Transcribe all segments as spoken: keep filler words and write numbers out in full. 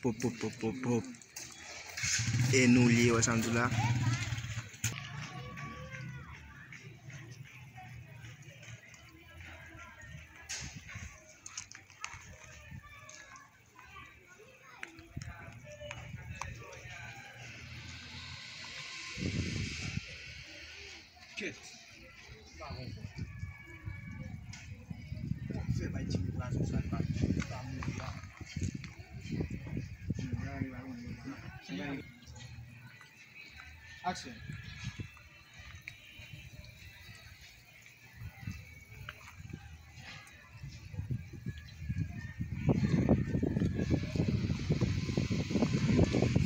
Pop, pop, pop, pop, pop. E nou li ye, wè sa m di w la. Kèt. Pa konprann. Kòman fè bay timoun prazon sa, li pa, li pa mouri a? Aksyon.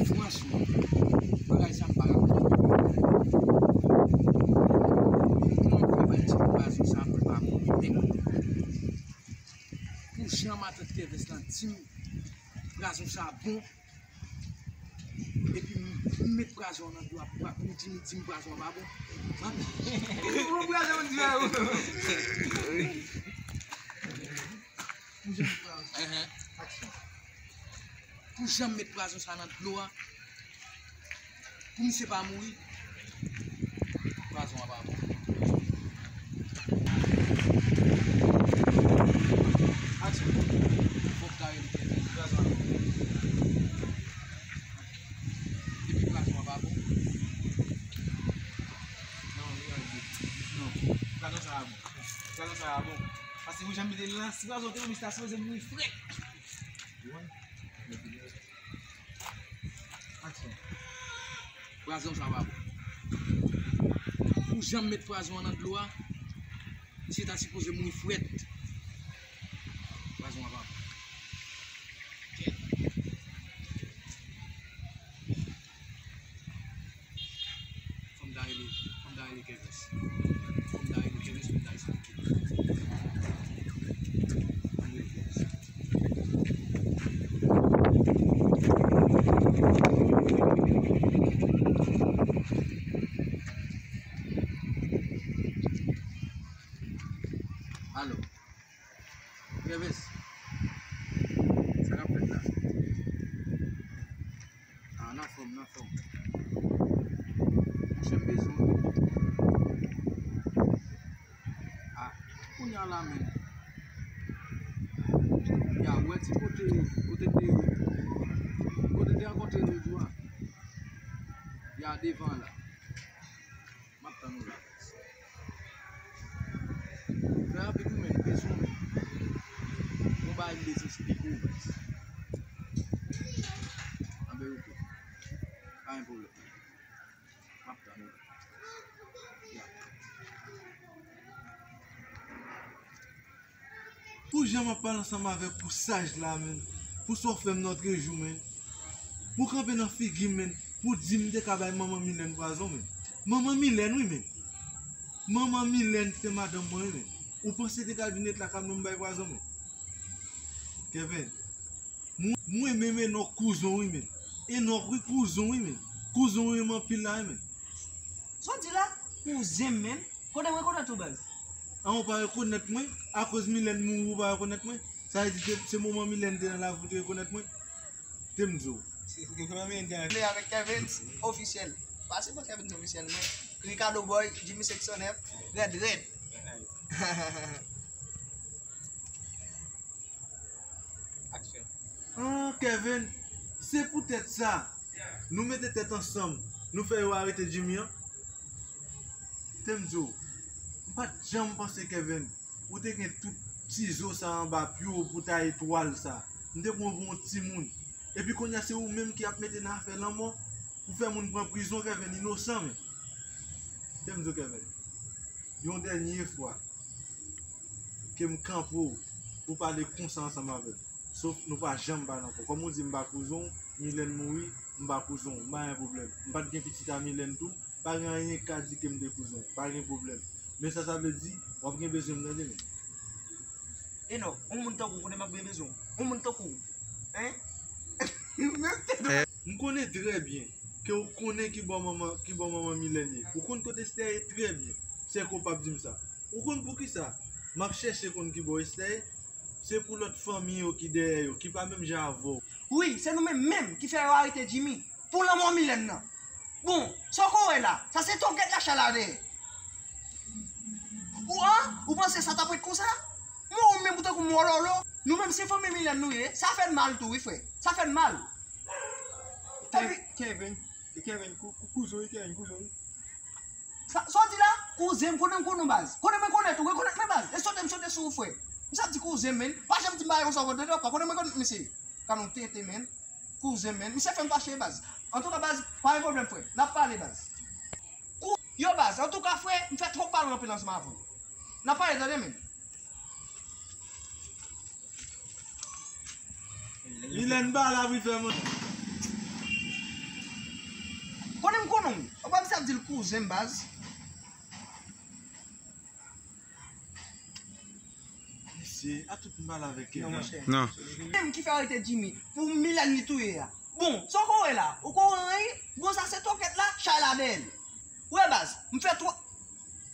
Franchman, bagay sa m pa ka konprann. Kòman pou yo bay timoun prazon sa pou l pa mouri menm? Pou jan matant Kèvens lan di m prazon sa bon, epi m, m met prazon an nan dlo a, pou, pou Jimmy di m prazon an pa bon. Bon, prazon an di a, wi. Pou jan m met prazon sa nan dlo a, pou misye pa mouri, prazon an pa bon. Aksyon. Fòk ta rele Kèvens. Prazon an pa bon. Epi prazon an pa bon. Non, li anvi. Non. Prazon sa a bon. Prazon sa a bon. Paske pou jan m mete l lan, si prazon te bon, misye ta sipoze mouri frèt. Ou konprann? Aksyon. Prazon sa pa bon. Pou jan m met prazon an nan dlo a, misye ta sipoze mouri frèt. Prazon an pa bon. Kèt. Fò m ta rele, fò m ta rele Kèvens. Fò m ta rele Kèvens pou m ta esplike. Ann rele Kèvens. Alo. Kèvens, sa k ap fèt la? Ah, nan fòm, nan fòm. Monchè, m bezwen w. Ah, kounye a la menm. Ya, wè ti kote, kote te, kote te rankontre lòt jou a. Ya, devan la. M ap tann ou la, guys. Fè rapid wi, men, m bezwen w, men. Gon bagay m bezwen esplike w, guys. Anben, ok. Pa gen pwoblèm. M ap tann ou la. Ya. Pou jan m ap pale ansanm avèk ou saj la, menn. Pou sa w fè m lòtrejou, menn. Pou w kanpe nan figi m, menn. Pou w di m te ka bay manman Milèn pwazon, menn. Manman Milèn, wi, menn. Manman Milèn se madanm mwen, wi, menn. Ou panse te ka vin ret lakay mwen, m bay pwazon, menn? Kèvèn. Mwen, mwen menm Enòk kouzen w wi menn. Enòk wi kouzen w wi menn. Kouzen w renmen anpil la wi menn. Sa w di la? Kouzen m menm? Kote m rekonèt ou baz? An ou pa rekonèt mwen? Akoz Milèn mouri ou pa rekonèt mwen? Sa vle di se, se moman Milèn te nan lavi ou te rekonèt mwen? Te m di w. Se, se moman Milèn te nan lavi. Avèk Kevens ofisyèl. Pase bò Kevens ofisyèl mwen. Ricardo Boy, Jimmy Sexton F, rèd rèd. Aksyon. An, Kevin, se poutèt sa nou mete tèt ansanm, nou fè yo arete Jimmy an. Te m di w, m pa t janm panse, Kevin, ou te gen tout ti zo sa anba pye w pou taye twal sa. M te pran w pou yon timoun. Epi kounye a, se ou menm ki ap mete nan afè lanmò pou fè moun pran prizon, Kevin, inosan, men. Te m di w, Kevin, yon dènye fwa, ke m kanpe w pou pale konsa ansanm avè m. Sof nou pa janm pale ankò. Kòm ou di m pa kouzen w, Milèn mouri, m pa kouzen w, m pa gen pwoblèm. M pa t gen pitit a Milèn tou, pa gen anyen k ka di ke m te kouzen w, pa gen pwoblèm. Men sa sa vle di, w ap gen bezwen m tande men. Enòk, yon moun tankou w konnen m ap gen bezwen w. Yon moun tankou w, en? M konnen trè byen ke w konnen ki bò manman, ki bò manman Milèn ye. Ou konn kote Esther ye trè byen. Sèke w p ap di m sa. Ou konn poukisa m ap chèche konn kibò Esther ye? Se pou lòt fanmi yo ki dèyè yo, ki pa menm jan avè w. Wi, se nou menm menm ki fè yo arete Jimmy pou lanmò Milèn nan. Bon, sa w ko wè la, sa se tògèt la chay la dèyè. Ou an, ou panse sa t ap ret konsa? Mwen ou menm ou tankou mòlòlò. Nou menm se fanmi Milèn nou ye, sa fè n mal tou wi frè, sa fè n mal. Epi Kevin, e Kevin, kou- kou- kouzen wi, Kevin, kouzen wi. Sa, sa w di la? Kouzen m, konnen m konnen w baz. Konnen mwen konnen tou, rekonèt mwen baz. E sote m sote sou ou frè. M sa di kouzen m, men. Pa janm di m bagay konsa ankò, tande w, pa konnen mwen konnen misye. Ka nou tete, men. Kouzen m, men. Misye fè m fache baz. Antouka baz, pa gen pwoblèm frè. N ap pale baz. Kou- Yo baz, antouka frè, m fè twòp pale anpil ansanm avè w. N ap pale tande men. Milèn pa la pou fè mwen. Konnen m konnen w. Ou pa misye ap di l kouzen m baz. Mesye, a tout m pale avèk Kevin. Non, monchè. Non. Menm ki fè arete Jimmy pou Milèn li touye a. Bon, sa w ko wè la? Ou ko wè anyen? Bon, sa se tògèt la, chay la dèyè l. Ou wè baz, m fè twò.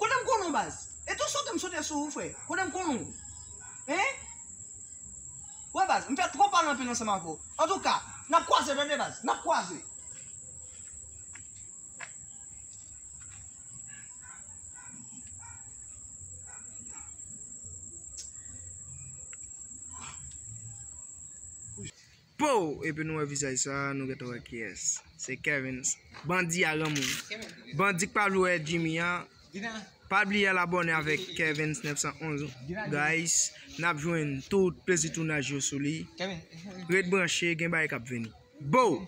Kote m konnen w baz? E tou sote m sote sou ou frè. Kote m konnen w? Hein? Ou wè baz, m fè twò pale anpil ansanm avè w. Antouka, n ap kwaze tande baz, n ap kwaze. Po! Epi nou wè vizaj sa, nou gentan wè kiyès. Se Kevin, bandi a granmoun. Bandi k pa vle wè Jimmy an. Pa bliye al abòne avèk Kevin nèf san onz, guys. N ap jwenn tout plezi tounaj yo sou li. Ret branche, gen bagay k ap vini. Bo!